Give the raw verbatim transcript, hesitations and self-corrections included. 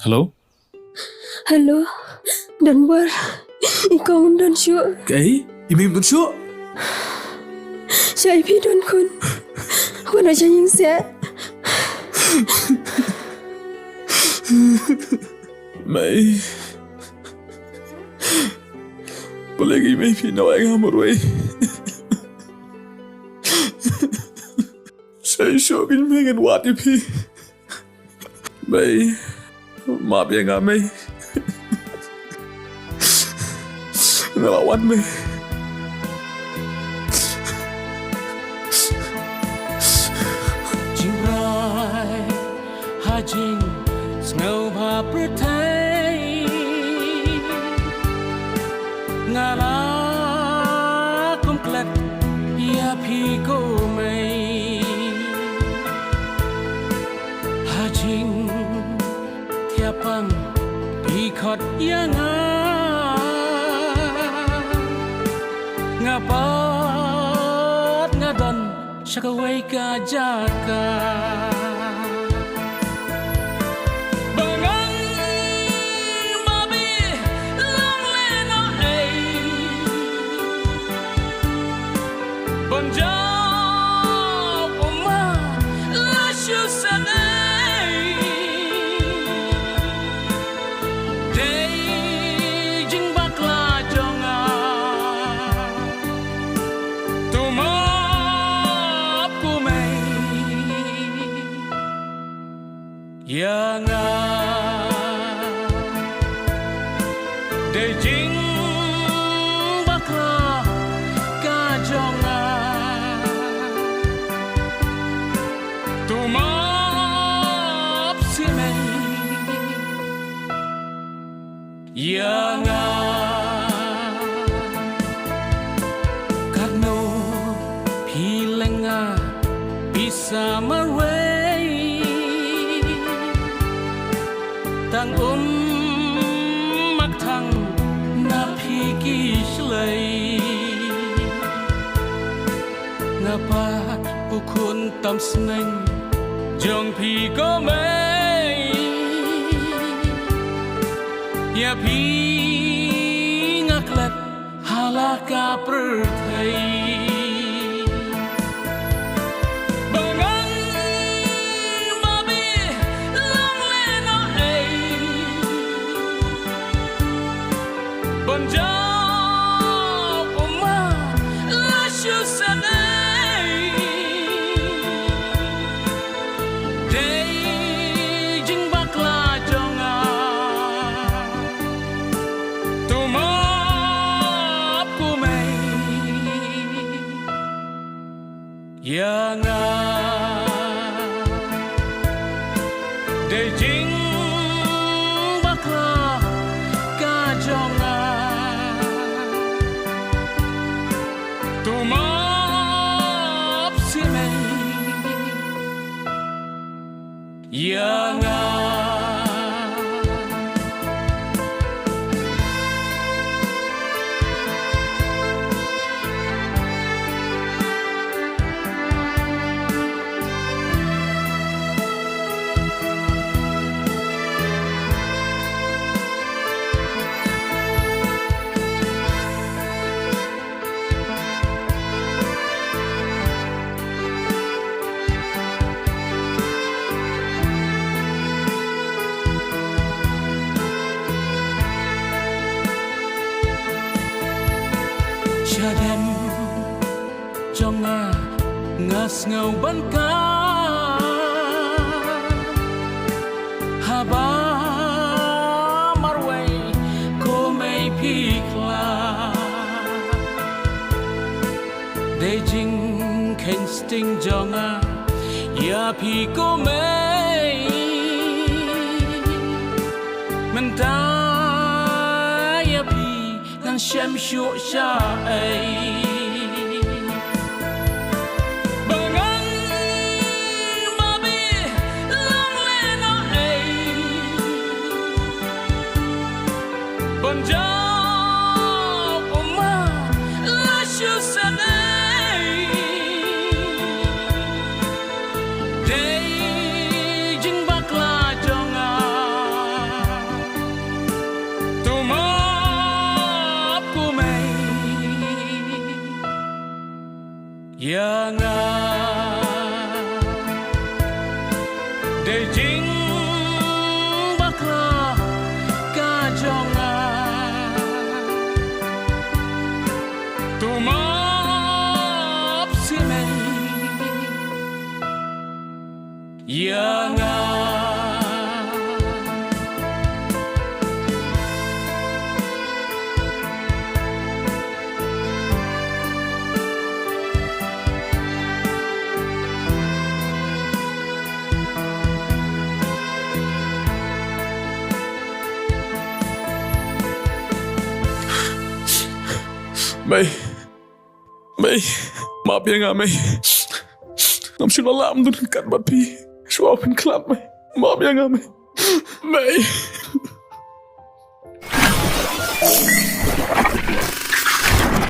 Hello? Hello. Don bor. I kong um don shuh. Kaei? I mei um don shuh? Sha i phi don khun. Wan sha ïing seh. Mei. Balei i mei phi noh ïa nga marwei? Sha i shuh kein mei ngan wad ïa phi. Mei, map ïa nga mei. Nga la wan mei. Jingrai ha jingsngewbha pyrthei. Nga la kum klet ïa phi ko mei. Ha jingthiah pang phi khot ïa nga. Nga pat nga don sha kawei ka jaka. Ba ngan ba bih long lehnohei. Ban jaw u ma la shu sadei. Dei jingbakla jong nga. To map ko mei ïa nga. Dei jingbakla ka jong nga. To map seh mei ïa nga. Katno phi lyngnga pisa marwei. Tang um mak thang na phi ki shlei. Nga pat u khun tam sneng jong phi ko mei. Ïa phi nga klet ha la ka pyrthei. Ba ngan ba bih long lehnohei. Ban jaw u ma la shu sadei. Dei jingbakla jong nga. To map ko mei ïa nga. Dei jingbakla ka jong nga. To map seh mei ïa nga. Shadem jong nga, nga sngew ban kah haba marwei ko mei phi khlad. Dei jingkheiñ sting jong nga ïa phi ko mei. Mynta ïa phi ngan shem shuh shaei. Ba ngan ba bih long lehnohei. Ban jaw u ma la shu sadei. Dei jingbakla jong nga. Ïa nga dei jingbakla ka jong nga. To map sha mei ïa nga. Mei. Mei, map ïa nga, mei. Ngam shym la lah ban don ryngkat bad phi shuwa ban khlad, mei. Map ïa nga, mei. Mei.